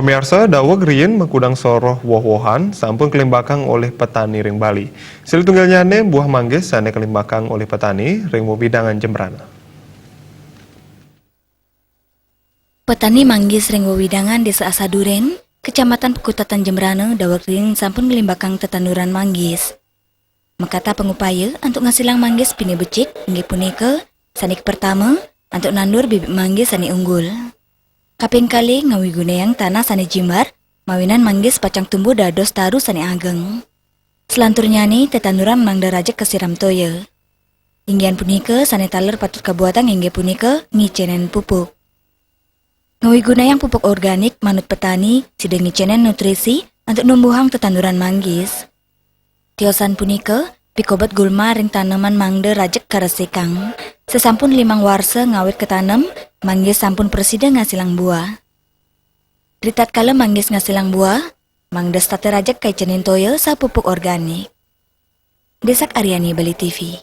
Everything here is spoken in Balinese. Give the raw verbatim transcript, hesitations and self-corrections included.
Pamiarsa, daweg riin makudang soroh woh-wohan sampun kalimbakang olih petani ring Bali. Silih tunggalnyane buah manggis sane kalimbakang olih petani ring wewidangan Jembrana. Petani manggis ring wewidangan Desa Asaduren, Kecamatan Pekutatan Jembrana, daweg riin sampun nglimbakang tetanduran manggis. Makatah pangupaya antuk ngasilang manggis pinih becik inggih punika, sane kapertama, antuk nandur bibit manggis sane unggul. Kaping kalih, ngawigunayang tanah sane jimbar, mawinan manggis pacang tumbuh dados taru sane ageng. Salanturnyane tetanduran mangda rajeg kasiram toya. Inggihan punika sane taler patut kabuatang inggih punika ngicenen pupuk. Ngawigunayang pupuk organik manut petani, sida ngicenen nutrisi antuk numbuhang tetanduran manggis. Tiosan punika pikobet gulma ring taneman mangda rajeg karesikang. Sasampun limang warsa ngawit katanem, manggis sampun prasida ngasilang buah. Ritatkala manggis ngasilang buah, mangda setata rajeg kaicenin toya saha pupuk organik. Desak Aryani, Bali T V.